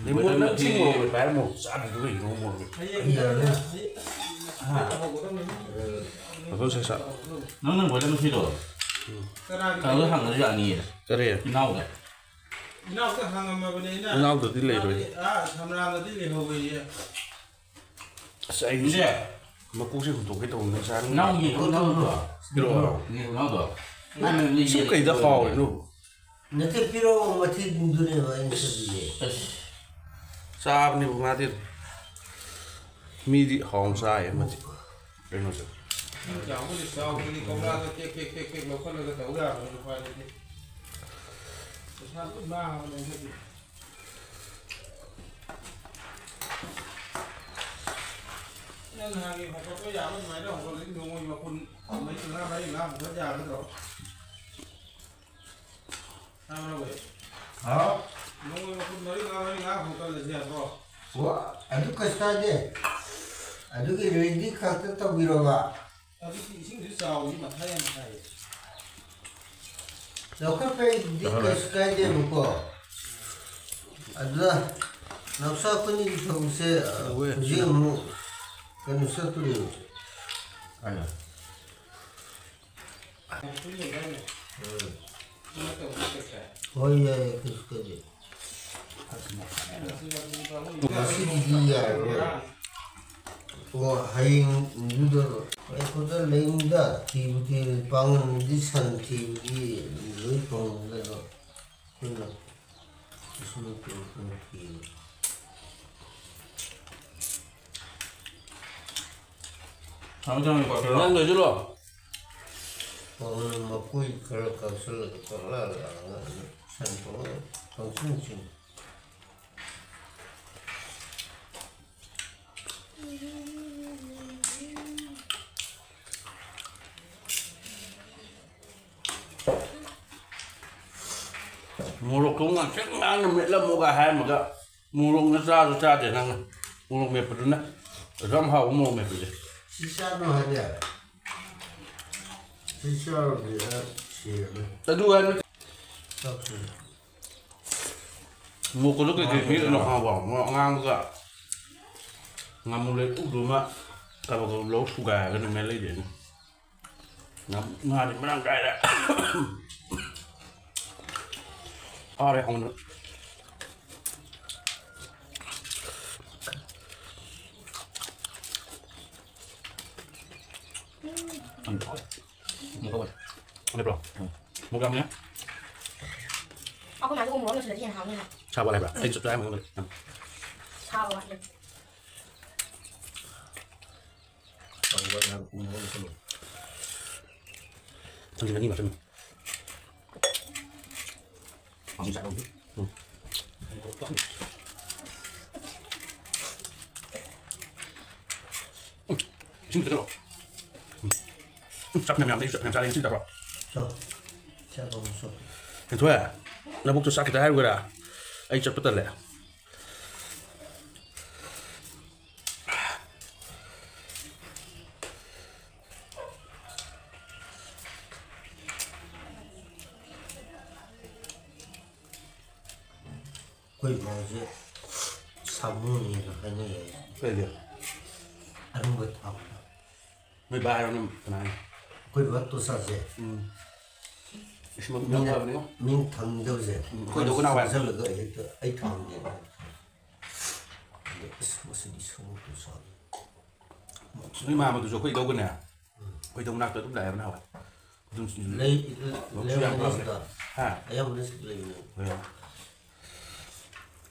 ꯂꯦꯃꯣꯟ ꯅꯪ ꯁꯤ ꯃꯣꯔꯣꯛ ꯃꯦꯠꯄ ꯍꯥꯏꯔ ꯃꯣꯔꯣꯛ ꯆꯥꯗ꯭ꯔꯤꯗꯨ ꯀꯩꯒꯤꯅꯣ ꯃꯣꯔꯣꯛ ꯃꯦꯠꯄ? ꯍꯌꯦꯡ ꯌꯥꯔꯦ꯫ ꯍꯌꯦꯡ ꯍꯧꯒꯗꯕꯅꯤ꯫ ꯃꯈꯜ ꯁꯦ ꯁꯥ꯫ ꯅꯪ ꯅꯪ ꯕꯣꯏꯂꯔ ꯃꯊꯤꯗꯣ? ꯎꯝ꯫ ꯀꯅꯥꯒꯤ? ꯀꯩꯅꯣꯗ ꯍꯪꯉꯁꯨ ꯌꯥꯅꯤꯌꯦ꯫ ꯀꯔꯤ? ꯏꯅꯥꯎꯗ꯫ ꯏꯅꯥꯎꯗ ꯍꯪꯉꯝꯃꯕꯅꯦ ꯑꯩꯅ꯫ ꯏꯅꯥꯎꯗꯗꯤ ꯂꯩꯔꯣꯏ꯫ ꯃꯥꯗꯤ ꯑꯥ ꯁꯝꯔꯥꯝꯗꯗꯤ ꯂꯩꯍꯧꯋꯦꯌꯦ꯫ ꯑꯁ, ꯑꯩ ꯏꯟꯗꯦ꯫ ꯃꯀꯣꯛꯁꯦ ꯍꯨꯟꯗꯣꯛꯀꯦ ꯇꯧꯕꯅꯦ, ꯆꯥꯅꯤꯡꯗꯦ꯫ ꯅꯪꯒꯤ ꯏꯅꯥꯎꯗꯣ꯫ ꯄꯤꯔꯛꯑꯣ꯫ ꯅꯪꯒꯤ ꯏꯅꯥꯎꯗꯣ꯫ ꯅꯪ ꯁꯨꯝ ꯀꯩꯗ ꯍꯥꯎꯔꯤꯅꯣ? ꯅꯠꯇꯦ, ꯄꯤꯔꯛꯑꯣ, ꯃꯊꯤꯗꯨꯅꯦꯕ ꯑꯩꯅ ꯆꯠꯂꯤꯁꯦ꯫ ꯑꯁ꯫ ꯆꯥꯕꯅꯦꯕ ꯃꯥꯗꯤ꯫ ꯃꯤꯗꯤ ꯍꯥꯎꯅ ꯆꯥꯏꯌꯦ ꯃꯥꯗꯤ꯫ ꯀꯩꯅꯣꯁꯦ꯫ ꯆꯥꯎꯕꯗꯤ ꯆꯥꯎꯕꯅꯤ, ꯀꯧꯔꯥꯗ ꯇꯦꯛ ꯇꯦꯛ ꯇꯦꯛ ꯇꯦꯛ ꯂꯧꯈꯠꯂꯒ ꯇꯧ ꯌꯥꯕꯅꯤ, ꯎꯄꯥꯏ ꯂꯩꯇꯦ꯫ ꯄꯩꯁꯥ ꯂꯣꯏ ꯃꯥꯡꯉꯕꯅꯦ ꯍꯟꯗꯛꯇꯤ꯫ ꯅꯪ ꯅꯍꯥꯟꯒꯤ ꯍꯣꯡꯒꯠꯄ ꯌꯥꯕ ꯑꯗꯨꯃꯥꯏꯅ ꯍꯣꯡꯒꯠꯂꯗꯤ ꯅꯣꯡꯃꯒꯤ ꯃꯄꯨꯟ ꯃꯔꯤ ꯃꯉꯥ, ꯃꯔꯤ ꯃꯉꯥ ꯍꯣꯡꯒꯠ ꯌꯥꯒꯗ꯭ꯔꯣ? ꯇꯥꯕ꯭ꯔꯣ ꯕꯦ? ꯍꯥꯎ꯫ ꯅꯣꯡꯃꯒꯤ ꯃꯄꯨꯟ ꯃꯔꯤ ꯃꯉꯥ, ꯃꯔꯤ ꯃꯉꯥ ꯍꯣꯡꯒꯠꯂꯁꯦ ꯍꯥꯏꯕ꯭ꯔꯣ? ꯋꯥ, ꯑꯗꯨ ꯀꯩꯁꯨ ꯀꯥꯏꯗꯦ꯫ ꯑꯗꯨꯒꯤ ꯔꯦꯗꯤ ꯈꯛꯇ ꯇꯧꯕꯤꯔꯣꯕ꯫ ꯑꯗꯨꯗꯤ ꯏꯁꯤꯡꯁꯨ ꯆꯥꯎꯕꯒꯤ ꯃꯊꯥ ꯌꯥꯝ ꯁꯥꯏꯌꯦ꯫ ꯂꯧꯈꯠꯄꯩꯗꯤ ꯀꯩꯁꯨ ꯀꯥꯏꯗꯦꯕꯀꯣ꯫ ꯑꯗꯨꯗ ꯅꯥꯎꯆꯥ ꯑꯩꯈꯣꯏꯅꯤꯒꯤ ꯊꯕꯛꯁꯦ, ꯑ, ꯍꯧꯖꯤꯛ ꯑꯃꯨꯛ ꯀꯩꯅꯣ ꯆꯠꯇꯣꯔꯤꯕ꯫ ꯎꯝ꯫ ꯍꯣꯏ, ꯌꯥꯏ, ꯌꯥꯏ, ꯀꯩꯁꯨ ꯀꯥꯏꯗꯦ꯫ ꯉꯁꯤꯒꯤꯗꯤ ꯌꯥꯔꯔꯣꯏ꯫ ꯑꯣ, ꯍꯌꯦꯡꯗꯨꯗ ꯑꯩꯈꯣꯏꯗ ꯂꯩꯅꯤꯗ, ꯊꯤꯕꯨ ꯊꯤꯔꯗꯤ ꯄꯥꯡꯒꯟꯗꯤ ꯁꯟ ꯊꯤꯕꯒꯤ ꯂꯣꯏ ꯐꯪꯕꯅꯦ, ꯑꯗꯣ ꯑꯩꯈꯣꯏꯅ ꯏꯁꯤꯡ ꯊꯤꯕ꯫ ꯊꯝꯃꯦ, ꯊꯝꯃꯦ, ꯀꯣ, ꯀꯩꯅꯣ? ꯅꯪ ꯂꯣꯏꯁꯤꯜꯂꯣ꯫ ꯄꯥꯡꯒꯟ ꯃꯀꯣꯏ ꯈꯔ ꯀꯛꯁꯜꯂꯒ ꯄꯪꯂꯥ ꯂꯥꯡꯉꯒ ꯁꯟ ꯊꯣꯡꯉ ꯄꯪꯆꯤꯟ ꯆꯤꯟ꯫ ꯃꯣꯔꯣꯛꯇꯣ ꯉꯥꯡꯁꯪ ꯉꯥꯡꯅ ꯃꯦꯠꯂꯝꯃꯣꯒ ꯍꯥꯏꯔꯝꯃꯒ ꯃꯣꯔꯣꯛꯅ ꯆꯥꯁꯨ ꯆꯥꯗꯦ ꯅꯪꯅ꯫ ꯃꯣꯔꯣꯛ ꯃꯦꯠꯄꯗꯨꯅ꯫ ꯑꯗꯨ ꯌꯥꯝ ꯍꯥꯎꯕ ꯃꯣꯔꯣꯛ ꯃꯦꯠꯄꯁꯦ꯫ ꯁꯤ ꯆꯥꯅꯨ ꯍꯥꯏꯕ ꯌꯥꯔꯦ꯫ ꯁꯤ ꯆꯥꯔꯨꯔꯗꯤ ꯑ ꯁꯤꯔꯅꯤ꯫ ꯑꯗꯨ ꯍꯥꯏꯅ ꯆꯥꯛꯁꯤꯗ꯫ ꯃꯣꯔꯣꯛꯀꯗꯣ ꯀꯩꯀꯩ ꯃꯦꯠꯂꯤꯅꯣ ꯈꯪꯉꯕꯣ? ꯃꯣꯔꯣꯛ ꯑꯉꯥꯡꯕꯒ ꯉꯥꯃꯨ ꯂꯩꯇꯨꯗꯨꯃ ꯀꯕꯛ ꯀꯕꯛ ꯂꯧ ꯁꯨꯒꯥꯏꯔꯒ ꯑꯗꯨꯝ ꯃꯦꯠ ꯂꯩꯗꯣꯏꯅꯦ꯫ ꯉꯥ-, ꯉꯥꯗꯤ ꯃꯔꯥꯡ ꯀꯥꯏꯔꯦ꯫ ꯐꯥꯔꯦ ꯍꯧꯅ꯫ ꯎꯝ, ꯍꯥꯎꯋꯦ꯫ ꯃꯦꯠꯄ꯭ꯔꯣ? ꯎꯝ꯫ ꯃꯣꯔꯣꯛ ꯌꯥꯝꯃꯦ꯫ ꯑꯩꯈꯣꯏ ꯃꯥꯁꯨ ꯎ ꯃꯣꯔꯣꯛ ꯅꯨꯡꯁꯤꯜꯂꯗꯤ ꯍꯦꯟꯅ ꯍꯥꯎꯅꯤ ꯍꯥꯏ꯫ ꯁꯥꯕ ꯋꯥꯠꯂꯦ ꯍꯥꯏꯕ꯫ ꯑꯩ ꯆꯞ ꯆꯥꯏ ꯍꯥꯏꯕ ꯉꯝꯗꯦ꯫ ꯁꯥꯕ ꯋꯥꯠꯂꯦ꯫ ꯊꯥꯡꯖꯤꯡ ꯑꯅꯤ ꯍꯥꯞꯆꯤꯟꯕ꯫ ꯊꯥꯡꯖꯤꯡ ꯆꯥꯛ ꯂꯧꯗꯦ꯫ ꯎꯝ꯫ ꯎꯝ꯫ ꯏꯁꯤꯡ ꯈꯤꯇ ꯊꯛꯑꯣ꯫ ꯎꯝ꯫ ꯎꯝ, ꯆꯥꯛ ꯃꯌꯥꯝ ꯌꯥꯝꯗꯦ, ꯆꯥꯛ ꯌꯥꯝ ꯆꯥꯔꯦ, ꯏꯁꯤꯡ ꯊꯛꯑꯣ꯫ ꯆꯥꯛ꯫ ꯆꯥꯛ ꯂꯧꯕ ꯆꯠꯂꯣ꯫ ꯍꯦꯟꯊꯣꯏ, ꯅꯕꯨꯛꯇꯣ ꯆꯥꯛ ꯈꯤꯇ ꯍꯥꯏꯔꯨꯒꯦꯔꯥ? ꯑꯩ ꯆꯠꯄ ꯇꯜꯂꯦ꯫ ꯑꯩꯈꯣꯏ ꯏꯃꯥꯁꯦ ꯁꯥꯃꯨꯅꯦꯅ ꯍꯥꯏꯅꯩꯌꯦ꯫ ꯀꯩꯒꯤ? ꯑꯔꯨꯝꯕ ꯊꯥꯎꯗ꯫ ꯅꯣꯏ ꯕꯥ ꯍꯥꯏꯔꯣ, ꯅꯣꯏ ꯀꯅꯥ ꯍꯥꯏꯅꯣ? ꯑꯩꯈꯣꯏ ꯕꯥ ꯇꯣꯁꯥꯁꯦ꯫ ꯎꯝ꯫ ꯏꯁ, ꯃꯕꯨꯛ ꯌꯥꯝ ꯃꯤꯅ, ꯐꯕꯅꯤꯉꯣ꯫ ꯃꯤꯅ ꯊꯝꯗꯕꯁꯦ ꯎꯝ, ꯑꯩꯈꯣꯏ ꯗꯣꯛ ꯅꯥꯎ ꯍꯥꯏꯕ꯫ ꯆꯥꯁꯤꯜꯂꯒ ꯍꯦꯛꯇ ꯑꯩ ꯊꯝꯗꯦꯕ꯫ ꯑꯗꯣ ꯑꯁ, ꯃꯁꯤꯗꯤ ꯁꯥꯃꯨ ꯇꯣꯁꯥꯅꯤ꯫ ꯅꯣꯏ ꯃꯥꯝꯃꯗꯨꯁꯨ ꯑꯩꯈꯣꯏ ꯏꯙꯧꯒꯅꯦ, ꯑꯩꯈꯣꯏ ꯏꯙꯧ ꯃꯅꯥꯛꯇ ꯑꯗꯨꯝ ꯂꯥꯛꯑꯦꯕ ꯅꯍꯥꯟꯋꯥꯏ꯫ ꯑꯗꯨꯝ ꯂꯩ-, ꯃꯕꯨꯛꯁꯨ ꯌꯥꯝ ꯂꯩꯔꯝꯒꯅꯤ ꯐꯕꯅꯦ꯫ ꯁꯤꯗ꯫ ꯍꯥ? ꯑꯌꯥꯝꯕꯅ ꯁꯤꯗ ꯂꯩꯕꯅꯦ꯫ ꯍꯣꯏ꯫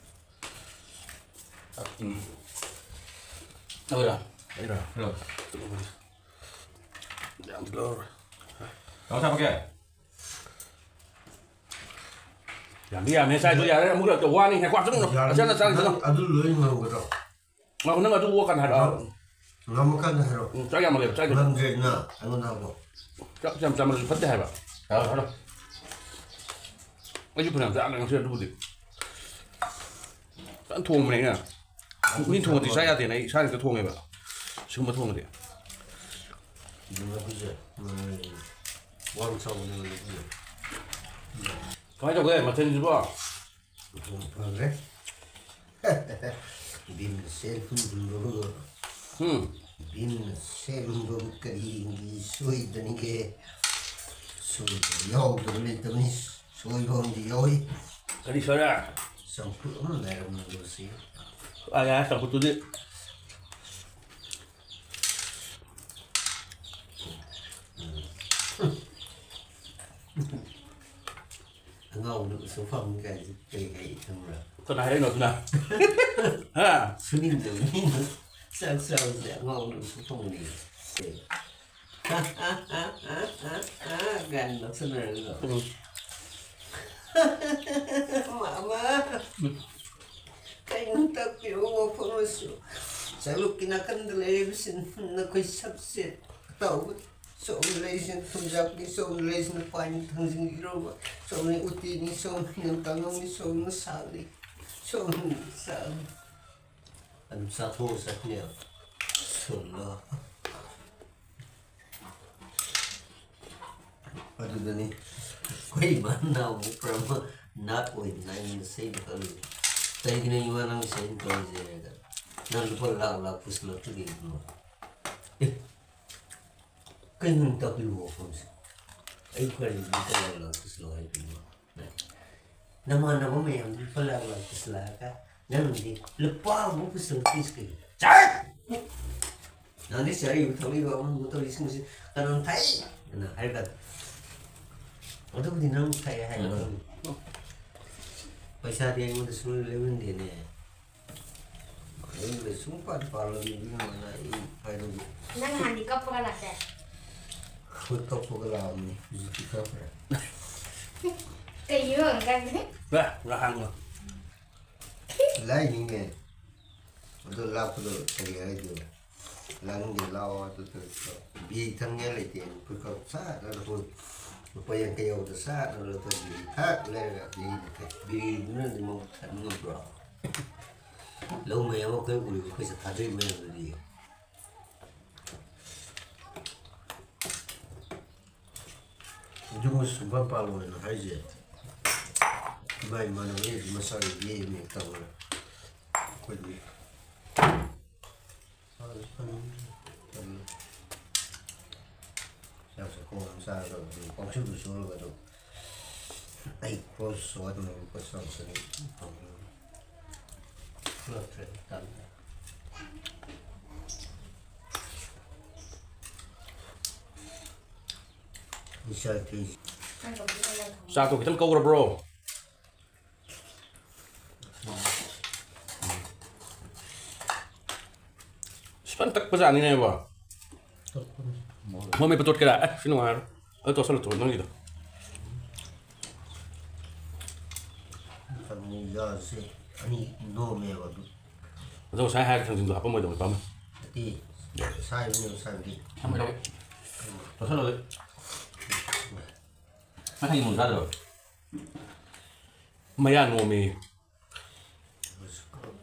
ꯎꯝ꯫ ꯂꯧꯔꯥ? ꯑꯩꯔꯣ? ꯂꯧ꯫ ꯌꯥꯝ ꯂꯧꯔꯣꯏ꯫ ꯇꯥꯃꯣ ꯁꯥꯄꯛꯀꯦ? ꯌꯥꯝꯗꯤ ꯌꯥꯝꯃꯦ, ꯆꯥꯏꯗꯣ ꯌꯥꯔꯦ, ꯑꯃꯨꯛ ꯋꯥꯅꯤ, ꯉꯥꯏꯈꯣ, ꯑꯗꯨꯝ ꯌꯥꯔꯦ, ꯉꯁꯥꯏꯅ ꯆꯥꯔꯤꯁꯤꯅ꯫ ꯅꯪ ꯑꯗꯨ ꯂꯣꯏ ꯉꯝꯒꯗ꯭ꯔꯣ? ꯉꯥꯏꯈꯣ, ꯅꯪ ꯑꯗꯨ ꯑꯣꯛꯑꯀꯥꯟꯗ ꯍꯥꯏꯔꯛꯑꯣ꯫ ꯉꯝꯃꯀꯥꯟꯗ ꯍꯥꯏꯔꯛꯑꯣ꯫ ꯎꯝ, ꯆꯥꯛ ꯌꯥꯝꯃꯜꯂꯦꯕ, ꯆꯥꯏꯗꯣ꯫ ꯉꯝꯗ꯭ꯔꯦꯗꯅ ꯑꯩꯉꯣꯟꯗ ꯍꯥꯏꯔꯛꯑꯣ꯫ ꯆꯥꯛ ꯌꯥꯝ ꯆꯥꯃꯜꯂꯁꯨ ꯐꯠꯇꯦ ꯍꯥꯏꯕ꯫ ꯍꯥꯏꯔꯛꯑꯣ, ꯍꯥꯏꯔꯛꯑꯣ꯫ ꯑꯩꯁꯨ ꯐꯅꯌꯥꯝ ꯆꯥꯈ꯭ꯔꯦ ꯉꯁꯤ ꯑꯗꯨꯕꯨꯗꯤ꯫ ꯐꯖꯅ ꯊꯣꯡꯕꯅꯦ ꯑꯩꯅ꯫ ꯃꯤ ꯊꯣꯡꯉꯗꯤ ꯆꯥ ꯌꯥꯗꯦꯅ ꯑꯩ ꯏꯁꯥꯅ ꯍꯦꯛꯇ ꯊꯣꯡꯉꯦꯕ꯫ ꯁꯤꯒꯨꯝꯕ ꯊꯣꯡꯉꯗꯤ꯫ ꯏꯕꯨꯡꯉꯣ ꯑꯩꯈꯣꯏꯁꯦ, ꯎꯝ, ꯋꯥꯡ ꯆꯥꯎꯕꯅꯦꯕ ꯅꯨꯄꯤꯁꯦ꯫ ꯀꯃꯥꯏꯅ ꯇꯧꯒꯦ ꯃꯊꯦꯜꯁꯤꯕꯣ? ꯐꯪꯈ꯭ꯔꯦ꯫ ꯕꯤꯟ ꯁꯦꯝꯕꯕꯨ, ꯎꯝ꯫ ꯕꯤꯟ ꯁꯦꯝꯕꯕꯨ ꯀꯔꯤꯒꯤ ꯁꯣꯏꯗꯅꯤꯒꯦ? ꯁꯣꯏꯗꯕ ꯌꯥꯎꯗꯕ ꯂꯩꯇꯕꯅꯤ꯫ ꯁꯣꯏꯕ ꯑꯃꯗꯤ ꯌꯥꯎꯏ꯫ ꯀꯔꯤ ꯁꯣꯏꯔꯦ? ꯆꯝꯐꯨꯠ ꯑꯃ ꯂꯩꯔꯝꯃꯕꯁꯤ꯫ ꯑꯥ, ꯌꯥꯔꯦ, ꯆꯝꯐꯨꯠꯇꯨꯗꯤ꯫ ꯑꯉꯥꯎꯕꯗ ꯎꯁꯣꯞ ꯐꯪꯉꯤ ꯀꯥꯏꯁꯦ ꯀꯔꯤ ꯍꯥꯏ ꯈꯪꯕ꯭ꯔꯥ? ꯀꯅꯥ ꯍꯥꯏꯔꯛꯏꯅꯣ ꯑꯗꯨꯅ? ꯍꯥ? ꯁꯨꯅꯤꯡꯗꯕ ꯃꯤꯅ ꯆꯥꯛ ꯆꯥꯕꯁꯦ ꯑꯉꯥꯎꯕꯗ ꯎꯁꯣꯞ ꯐꯪꯕꯅꯦ꯫ ꯀꯥꯏꯅ ꯅꯣꯛꯁꯟꯅꯔꯒ꯫ ꯎꯝ꯫ ꯃꯥꯃ, ꯎꯝ꯫ ꯀꯩꯅꯣ ꯇꯥꯛꯄꯤꯔꯣ ꯋꯥꯐꯝ ꯑꯃꯁꯨ꯫ ꯆꯥꯂꯨꯛꯀꯤ ꯅꯥꯀꯟꯗ ꯂꯩꯔꯤꯕꯁꯤ ꯅꯈꯣꯏ ꯁꯛꯁꯦ ꯇꯧꯕ꯫ ꯁꯣꯝꯗ ꯂꯩꯔꯤꯁꯤꯅ ꯊꯨꯝꯖꯥꯛꯄꯤ, ꯁꯣꯝꯗ ꯂꯩꯔꯤꯁꯤꯅ ꯄꯥꯟ ꯊꯥꯡꯖꯤꯡ ꯏꯔꯣꯝꯕ, ꯁꯣꯝꯗ ꯎꯇꯤꯅꯤ, ꯁꯣꯝꯗ ꯀꯥꯡꯉꯧꯅꯤ, ꯁꯣꯝꯗ ꯁꯥꯛꯅꯤ, ꯁꯣꯝꯗ ꯁꯥꯛꯅꯤ꯫ ꯑꯗꯨꯝ ꯆꯥꯊꯣꯛꯑ ꯆꯠꯈꯤꯅꯦꯕ꯫ ꯁꯣꯝꯗ꯫ ꯑꯗꯨꯗꯅꯤ ꯑꯩꯈꯣꯏ ꯏꯃꯥꯅ ꯑꯃꯨꯛ ꯄ꯭ꯔꯃ ꯅꯥꯠ ꯑꯣꯏꯗꯅ ꯑꯩꯉꯣꯟꯗ ꯆꯩꯕ ꯀꯜꯂꯤ꯫ "ꯀꯔꯤꯒꯤꯅꯣ ꯏꯃꯥ ꯅꯪ ꯆꯩꯅ ꯀꯜꯂꯤꯁꯦ?" ꯍꯥꯏꯔꯒ, "ꯅꯪ ꯂꯨꯄꯥ ꯂꯥꯛ ꯂꯥꯛ ꯄꯨꯁꯤꯜꯂꯛꯇ꯭ꯔꯤꯗꯤ ꯏꯕꯨꯡꯉꯣ?" "ꯑꯦ, ꯀꯩꯅꯣ ꯇꯥꯛꯄꯤꯕ ꯋꯥꯐꯝꯁꯦ? ꯑꯩ ꯀꯔꯤꯒꯤ ꯂꯨꯄꯥ ꯂꯥꯛ ꯂꯥꯛ ꯄꯨꯁꯤꯜꯂꯛꯑꯣ ꯍꯥꯏꯕꯅꯣ?" ꯅꯃꯥꯟꯅꯕ ꯃꯌꯥꯝꯗꯤ ꯂꯨꯄꯥ ꯂꯥꯛ ꯂꯥꯛ ꯄꯨꯁꯤꯜꯂꯛꯑꯒ ꯅꯪꯗꯤ ꯂꯨꯄꯥ ꯑꯃ ꯄꯨꯁꯤꯜꯂꯛꯇ꯭ꯔꯤꯁꯤ ꯀꯩꯒꯤꯅꯣ? ꯆꯠ! ꯅꯪꯗꯤ ꯆꯥꯔꯤꯕ ꯊꯛꯂꯤꯕ ꯑꯃ ꯑꯃ ꯇꯧꯔꯤꯁꯤꯡꯁꯤ ꯀꯅꯥꯅ ꯊꯥꯛꯏ? ꯑꯅ ꯍꯥꯏꯔꯒ ꯑꯗꯨꯕꯨꯗꯤ ꯅꯪ ꯊꯥꯛꯑꯦ ꯍꯥꯏꯅ ꯎꯝ꯫ ꯈꯪꯉꯤ꯫ ꯄꯩꯁꯥꯗꯤ ꯑꯩꯉꯣꯟꯗ ꯁꯨꯡꯂꯩ ꯂꯩꯃꯟꯗꯦꯅꯦ꯫ ꯑꯩꯅ ꯁꯨꯡꯄꯥꯟ ꯄꯥꯜꯂꯝꯃꯤ ꯏꯕꯨꯡꯉꯣꯅ ꯑꯩ ꯍꯥꯏꯔꯝꯃꯤ꯫ ꯅꯪ ꯅꯍꯥꯟꯗꯤ ꯀꯞꯄꯒ ꯂꯥꯛꯇꯦ? ꯍꯣꯏ, ꯀꯞꯄꯒ ꯂꯥꯛꯑꯝꯃꯤ꯫ ꯍꯧꯖꯤꯛꯇꯤ ꯀꯞꯈ꯭ꯔꯦ꯫ ꯀꯩꯒꯤꯅꯣ ꯍꯪꯉꯀꯥꯟꯗ? ꯂꯥ, ꯂꯥ ꯍꯥꯡꯉꯣ꯫ ꯂꯥꯏꯅꯤꯅꯦ꯫ ꯑꯗꯣ ꯂꯥꯛꯄꯗꯣ ꯀꯔꯤ ꯍꯥꯏꯗꯣꯏꯅꯣ? ꯂꯥꯛꯅꯤꯡꯗꯦ ꯂꯥꯛꯑꯣ ꯑꯗꯨ ꯇꯧꯔꯁꯨ꯫ ꯕꯤꯔꯤ ꯊꯛꯅꯤꯡꯉꯥꯏ ꯂꯩꯇꯦ꯫ ꯄꯨꯈꯝ ꯁꯥꯠ ꯍꯥꯏꯔꯒ ꯂꯨꯄꯥ ꯌꯥꯡꯈꯩ ꯌꯥꯎꯕꯗꯣ ꯁꯥꯠ ꯍꯥꯏꯔꯒ ꯂꯨꯄꯥ ꯕꯤꯔꯤ ꯊꯛ ꯂꯩꯔꯒ ꯕꯤꯔꯤꯗꯨꯅꯗꯤ ꯃꯕꯨꯛ ꯊꯟꯕ ꯉꯝꯕ꯭ꯔꯣ? ꯂꯧ ꯃꯌꯥꯝ ꯑꯩꯈꯣꯏ ꯎꯔꯤꯕ, ꯑꯩꯈꯣꯏ ꯊꯥꯗꯔꯤꯕ ꯃꯌꯥꯝꯗꯨꯗꯤ꯫ ꯌꯨꯝ ꯁꯨꯡꯄꯥꯟ ꯄꯥꯜꯂꯣꯏꯅ ꯍꯥꯏꯁꯦ꯫ ꯏꯃꯥ ꯏꯃꯥꯟꯅꯕꯁꯤꯡꯁꯤ ꯃꯁꯥꯒꯤ ꯌꯦꯛꯏꯅꯦ ꯇꯧꯔꯦ꯫ ꯑꯩꯈꯣꯏꯗꯤ ꯆꯥꯛ ꯆꯥꯛꯈꯣꯝ ꯑꯃ ꯆꯥꯔꯒ ꯑꯗꯨꯝ ꯄꯪꯁꯨꯗ ꯁꯨꯔꯒ ꯑꯗꯨꯝ ꯑꯩ ꯀ꯭ꯔꯣꯁ ꯁꯣ ꯑꯗꯨꯝ ꯂꯨꯄꯥ ꯆꯥꯝꯃ ꯆꯅꯤ ꯐꯪꯉꯤ꯫ ꯈꯨꯂꯛꯇ꯭ꯔꯦ ꯇꯜꯂꯦ꯫ ꯏꯆꯥ ꯊꯤ꯫ ꯆꯥꯛꯇꯣ ꯈꯤꯇꯪ ꯀꯧꯔꯕ꯭ꯔꯣ? ꯁꯤ ꯐꯖꯅ ꯇꯛꯄꯖꯥꯠꯅꯤꯅꯦꯕꯣ꯫ ꯃꯃꯩ ꯄꯨꯊꯣꯛꯀꯦꯔꯥ? ꯑꯦ, ꯁꯤ ꯅꯨꯡꯉꯥꯏꯔꯣꯏ꯫ ꯑꯗꯨ ꯇꯣꯠꯁꯜꯂꯨ ꯇꯣ, ꯅꯪꯒꯤꯗꯣ꯫ ꯌꯥꯁꯦ ꯑꯅꯤ ꯅꯣꯝꯃꯦꯕ ꯑꯗꯨ꯫ ꯑꯗꯣ ꯉꯁꯥꯏ ꯍꯥꯏꯔꯒ ꯊꯥꯡꯖꯤꯡꯗꯣ ꯍꯥꯞꯄꯝꯃꯣꯏꯗꯧꯕ ꯄꯥꯝꯃꯦ꯫ ꯅꯠꯇꯦ, ꯁꯥꯏꯕꯅꯦꯕ, ꯁꯥꯏꯕꯗꯤ꯫ ꯊꯝꯃꯣꯏ ꯂꯧꯒꯦ꯫ ꯇꯣꯠꯁꯜꯂꯣ ꯑꯗꯨ꯫ ꯉꯁꯥꯏ ꯊꯥꯡꯖꯤꯡ ꯃꯔꯨ ꯆꯥꯗ꯭ꯔꯣ? ꯃꯌꯥ ꯅꯣꯝꯃꯤ꯫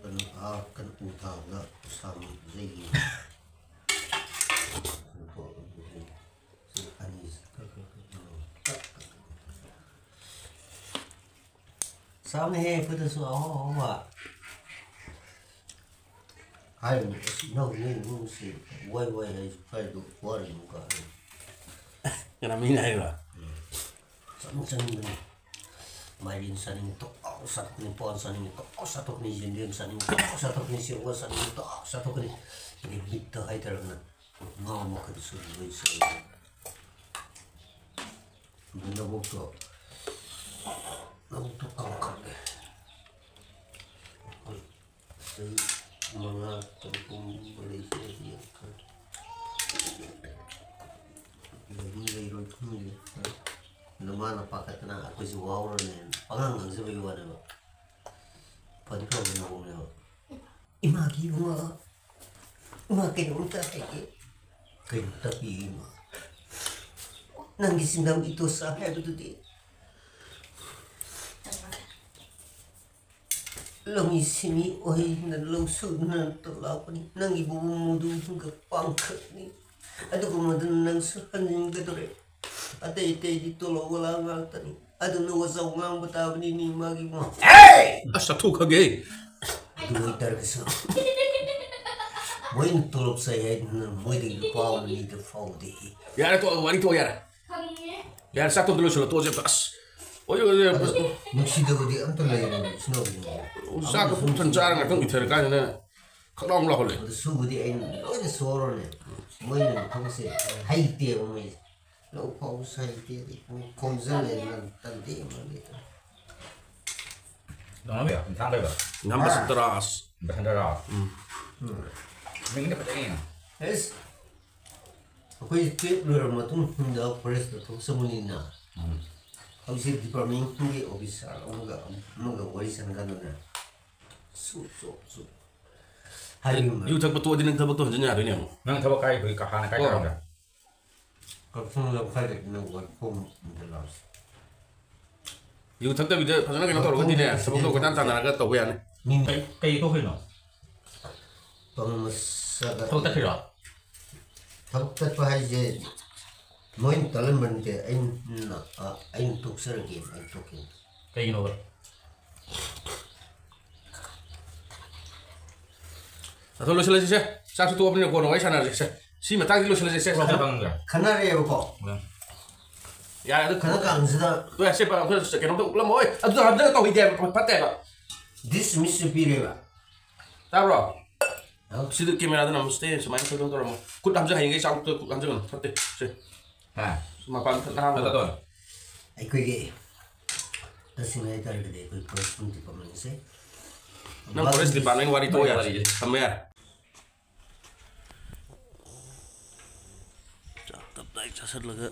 ꯀꯩꯅꯣ, ꯑꯥ, ꯀꯩꯅꯣ, ꯎ ꯊꯥꯡꯗ ꯁꯥꯃꯨ ꯂꯩꯌꯦ꯫ ꯁꯤ ꯑꯅꯤꯁꯤ꯫ ꯆꯥꯕꯅꯦꯍꯦ, ꯑꯩꯈꯣꯏꯗꯁꯨ ꯑꯍꯥꯎ ꯑꯍꯥꯎꯕ꯫ ꯍꯥꯏꯔꯤꯕꯅꯤ, ꯑꯁ, ꯏꯅꯥꯎ ꯏꯅꯦ ꯏꯃꯨꯡꯁꯤ ꯋꯥꯏ ꯋꯥꯏ ꯍꯥꯏꯁꯨ ꯀꯥꯏꯗꯣ ꯋꯥꯔꯤꯅꯣ ꯀꯥꯏ꯫ ꯀꯅꯥ ꯃꯤꯅ ꯍꯥꯏꯔꯤꯕ? ꯆꯥꯅꯤꯡ ꯆꯥꯅꯤꯡꯕꯅꯤ꯫ ꯃꯥꯏꯔꯦꯟ ꯆꯥꯅꯤꯡꯉꯤ, ꯇꯣꯛ ꯂꯥꯎ ꯆꯥꯊꯣꯛꯀꯅꯤ꯫ ꯄꯥꯟ ꯆꯥꯅꯤꯡꯉꯤ, ꯇꯣꯛ ꯂꯥꯎ ꯆꯥꯊꯣꯛꯀꯅꯤ꯫ ꯌꯦꯟꯗꯦꯝ ꯆꯥꯅꯤꯡꯉꯤ, ꯇꯣꯛ ꯂꯥꯎ ꯆꯥꯊꯣꯛꯀꯅꯤ꯫ ꯁꯦꯕꯣꯠ ꯆꯥꯅꯤꯡꯉꯤ, ꯇꯣꯛ ꯂꯥꯎ ꯆꯥꯊꯣꯛꯀꯅꯤ꯫ ꯑꯗꯩ ꯃꯤꯠꯇ ꯍꯥꯏꯇꯥꯔꯒꯅ ꯉꯥ ꯃꯈꯜ ꯁꯨꯅ ꯂꯣꯏ ꯆꯥꯏ꯫ ꯑꯗꯨ ꯂꯧꯕꯨꯛꯇꯣ, ꯂꯧꯕꯨꯛꯇꯣ ꯀꯪꯈꯠꯂꯦ꯫ ꯑꯩꯈꯣꯏ ꯆꯍꯤ ꯃꯉꯥ ꯇꯔꯨꯛ ꯀꯨꯝꯕ ꯂꯩꯈꯤꯗ꯭ꯔꯗꯤ ꯌꯥꯝ ꯈꯜꯂꯤ꯫ ꯂꯩꯅꯤ ꯂꯩꯔꯣꯏ ꯈꯪꯗꯦ꯫ ꯑꯗꯣ ꯃꯥꯅ ꯄꯥꯈꯠꯇꯅ ꯑꯩꯈꯣꯏꯁꯦ ꯋꯥꯍꯧꯔꯅꯦꯅ ꯄꯉꯥꯡ ꯉꯥꯡꯖꯕꯒꯤ ꯋꯥꯅꯦꯕ꯫ ꯐꯗꯤ ꯐꯕ ꯃꯑꯣꯡꯅꯦꯕ꯫ ꯏꯃꯥꯒꯤ ꯏꯕꯨꯡꯉꯣ, ꯏꯃꯥ ꯀꯩꯅꯣꯝꯇ ꯍꯥꯏꯒꯦ꯫ ꯀꯩꯅꯣꯝꯇ ꯄꯤꯒꯦ ꯏꯃꯥ꯫ ꯅꯪꯒꯤ ꯆꯤꯡꯒꯝ ꯏꯇꯣ ꯆꯥ ꯍꯥꯏꯕꯗꯨꯗꯤ꯫ ꯂꯧꯃꯤ ꯁꯤꯃꯤ ꯑꯣꯏꯅ ꯂꯧ ꯁꯨꯗꯨꯅ ꯇꯣꯂꯥꯎꯕꯅꯤ꯫ ꯅꯪꯒꯤ ꯃꯑꯣꯡ ꯃꯗꯨꯒ ꯄꯥꯡꯈꯛꯅꯤ꯫ ꯑꯗꯨꯒꯨꯝꯕꯗꯨꯅ ꯅꯪꯁꯨ ꯍꯟꯖꯤꯟꯒꯗꯧꯔꯦ꯫ ꯑꯇꯩ ꯑꯇꯩꯗꯤ ꯇꯣꯂꯣꯞ ꯋꯥꯂꯥ ꯉꯥꯛꯇꯅꯤ꯫ ꯑꯗꯨꯅ ꯋꯥꯖꯥꯎ ꯉꯥꯡꯕ ꯇꯥꯕꯅꯤꯅꯦ ꯃꯥꯒꯤ ꯃ-, ꯑꯁ, ꯆꯥꯊꯣꯛꯈ꯭ꯔꯒꯦ꯫ ꯑꯗꯨ ꯑꯣꯏꯇꯥꯔꯒꯁꯨ ꯃꯣꯏꯅ ꯇꯣꯂꯣꯞ ꯆꯥꯏ ꯍꯥꯏꯗꯨꯅ ꯃꯣꯏꯗꯒꯤ ꯂꯨꯄꯥ ꯑꯃ ꯑꯅꯤꯗ ꯐꯥꯎꯗꯦ꯫ ꯌꯥꯔꯦ, ꯇꯣꯛꯑꯣ, ꯋꯥꯔꯤ ꯇꯣꯛꯑꯣ, ꯌꯥꯔꯦ꯫ ꯌꯥꯔꯦ, ꯆꯥꯛꯇꯣ ꯑꯝꯇ ꯂꯣꯏꯁꯤꯜꯂꯣ, ꯇꯣꯛꯑꯁꯦ ꯑꯝꯇ꯫ ꯑꯁ, ꯑꯣꯏ, ꯑꯣꯏ, ꯑꯣꯏ, ꯑꯁ, ꯅꯨꯡꯁꯤꯗꯕꯗꯤ ꯑꯝꯇ ꯂꯩꯔꯣꯏ, ꯏꯆꯤꯟ ꯏꯅꯥꯎꯁꯤꯡ꯫ ꯆꯥꯛꯇꯣ ꯄꯨꯛ ꯊꯟꯅ ꯆꯥꯔ ꯉꯥꯛꯇꯪ ꯎꯏꯊꯔ ꯀꯥꯟꯗꯅ ꯈꯛ ꯂꯥꯎ ꯂꯥꯎꯍꯜꯂꯦ꯫ ꯑꯗꯨ ꯁꯨꯕꯨꯗꯤ ꯑꯩꯅ ꯂꯣꯏꯅ ꯁꯨꯔꯣꯅꯦ꯫ ꯃꯣꯏꯅ ꯊꯕꯛꯁꯦ ꯍꯩꯇꯦꯕ ꯃꯣꯏꯁꯦ꯫ ꯂꯧ ꯈꯥꯎꯕꯁꯨ ꯍꯩꯇꯦ, ꯑꯗꯩ ꯈꯣꯝꯖꯜꯂꯦ, ꯅꯪ ꯇꯟꯗꯦ, ꯃꯣꯏꯒꯤ꯫ ꯅꯪ ꯏꯟꯁꯥꯡ ꯀꯩꯕ? ꯉꯝꯕ ꯁꯟꯇꯔꯥꯁ꯫ ꯕꯁꯟꯇꯔꯥꯁ꯫ ꯎꯝ꯫ ꯎꯝ꯫ ꯃꯤꯡꯗꯤ ꯐꯖꯩꯅꯦ꯫ ꯑꯦꯁ, ꯑꯩꯈꯣꯏ ꯇꯨꯌꯦꯜꯞ ꯂꯣꯏꯔꯕ ꯃꯇꯨꯡꯗ ꯐꯣꯔꯦꯁꯇ ꯊꯕꯛ ꯆꯪꯕꯅꯤꯅ, ꯎꯝ꯫ ꯍꯧꯖꯤꯛ ꯗꯤꯄꯥꯔꯠꯃꯦꯟꯒꯤ ꯑꯣꯐꯤꯁꯥꯔ ꯑꯃꯒ, ꯑꯃꯒ ꯋꯥꯔꯤ ꯁꯥꯟꯅꯀꯥꯟꯗꯅꯦ, ꯁꯨ, ꯁꯨ, ꯁꯨ꯫ ꯍꯥꯏꯕꯤꯌꯨ, ꯌꯨ ꯊꯛꯄ ꯇꯣꯛꯑꯗꯤ ꯅꯪ ꯊꯕꯛꯇꯣ ꯍꯟꯖꯤꯟ ꯌꯥꯗꯣꯏꯅꯦ ꯑꯃꯨꯛ꯫ ꯅꯪ ꯊꯕꯛ ꯀꯥꯏ, ꯍꯧꯖꯤꯛ ꯍꯥꯟꯅ ꯀꯥꯏ ꯑꯣ꯫ ꯇꯧꯔꯝꯒꯦ? ꯀꯛꯆꯤꯡ ꯂꯝꯈꯥꯏꯗꯒꯤꯅ ꯋꯥꯏꯈꯣꯝ ꯏꯟꯗꯤꯔꯥꯁ꯫ ꯌꯨ ꯊꯛꯇꯕꯤꯗ ꯐꯖꯅ ꯀꯩꯅꯣ ꯇꯧꯔꯒꯗꯤꯅꯦ, ꯊꯕꯛꯇꯣ ꯀꯣꯏꯇꯥꯟ ꯇꯥꯟꯅꯔꯒ ꯇꯧꯕ ꯌꯥꯅꯤ꯫ ꯃꯤ ꯀꯩ, ꯀꯩ ꯊꯣꯛꯈ꯭ꯔꯤꯅꯣ? ꯄꯪꯃꯁꯥꯗ ꯊꯕꯛ ꯆꯠꯈ꯭ꯔꯤꯔꯣ? ꯊꯕꯛ ꯆꯠꯄ ꯍꯥꯏꯁꯦ ꯃꯣꯏꯅ ꯇꯜꯍꯟꯕ ꯅꯠꯇꯦ, ꯑꯩꯅ, ꯑ, ꯑꯩꯅ ꯇꯣꯛꯆꯔꯒꯦ, ꯑꯩꯅ ꯇꯣꯛꯀꯦ꯫ ꯀꯩꯒꯤꯅꯣꯕ? ꯑꯗꯣ ꯂꯣꯏꯁꯤꯜꯂꯁꯤꯁꯦ꯫ ꯆꯥꯛꯁꯨ ꯇꯣꯛꯑꯕꯅꯤꯅ ꯀꯣꯟꯅ ꯋꯥꯔꯤ ꯁꯥꯟꯅꯔꯁꯤꯁꯦ꯫ ꯁꯤ ꯃꯇꯥꯡꯁꯤ ꯂꯣꯏꯁꯤꯜꯂꯁꯤꯁꯦ꯫ ꯋꯥꯈꯜ ꯈꯪꯗ꯭ꯔꯦ꯫ ꯈꯟꯅꯔꯦꯕꯀꯣ꯫ ꯎꯝ꯫ ꯌꯥꯔꯦ, ꯑꯗꯨ ꯈꯟꯅ ꯀꯥꯟꯁꯤꯗ ꯇꯣꯛꯑꯦ, ꯁꯦ, ꯄ-, ꯑꯩꯈꯣꯏ ꯀꯩꯅꯣꯝꯇ ꯎꯠꯂꯝꯃꯣ꯫ ꯑꯣꯏ, ꯑꯗꯨꯗ ꯍꯟꯖꯅ ꯇꯧꯍꯩꯗꯦ ꯍꯥꯏꯕ, ꯐꯠꯇꯦ ꯍꯥꯏꯕ꯫ Dismiss ꯄꯤꯔꯦꯕ꯫ ꯇꯥꯕ꯭ꯔꯣ? ꯍꯥꯎ꯫ ꯁꯤꯗ ꯀꯦꯃꯦꯔꯥꯗ ꯅꯝꯃꯨ, ꯁꯤꯗ ꯁꯨꯃꯥꯏꯅ ꯁꯣꯏꯗꯧ ꯇꯧꯔꯝꯃꯣ꯫ ꯈꯨꯠ ꯍꯥꯝꯖ ꯍꯌꯦꯡꯈꯩ ꯆꯥꯛꯇ ꯈꯨꯠ ꯍꯥꯝꯖꯒꯅꯨ꯫ ꯐꯠꯇꯦ꯫ ꯁꯦ꯫ ꯍꯥ꯫ ꯃꯄꯥꯟ ꯈꯛ ꯍꯥꯝꯃꯣ꯫ ꯐꯠꯇ ꯇꯧꯔꯦ꯫ ꯑꯩꯈꯣꯏꯒꯤ ꯇꯁꯦꯡꯅ ꯍꯥꯏꯇꯥꯔꯒꯗꯤ ꯑꯩꯈꯣꯏ ꯄ꯭ꯔꯣꯐꯦꯁꯅꯦꯜ ꯗꯤꯄꯥꯔꯠꯃꯦꯟꯁꯦ ꯅꯪ ꯐꯣꯔꯦꯁ ꯗꯤꯄꯥꯔꯠꯃꯦꯟ ꯋꯥꯔꯤ ꯇꯣꯛꯑꯣ ꯌꯥꯔꯦ꯫ ꯊꯝꯕ ꯌꯥꯔꯦ꯫ ꯆꯥꯛ ꯇꯞ ꯇꯥꯏ ꯆꯥꯁꯤꯜꯂꯒ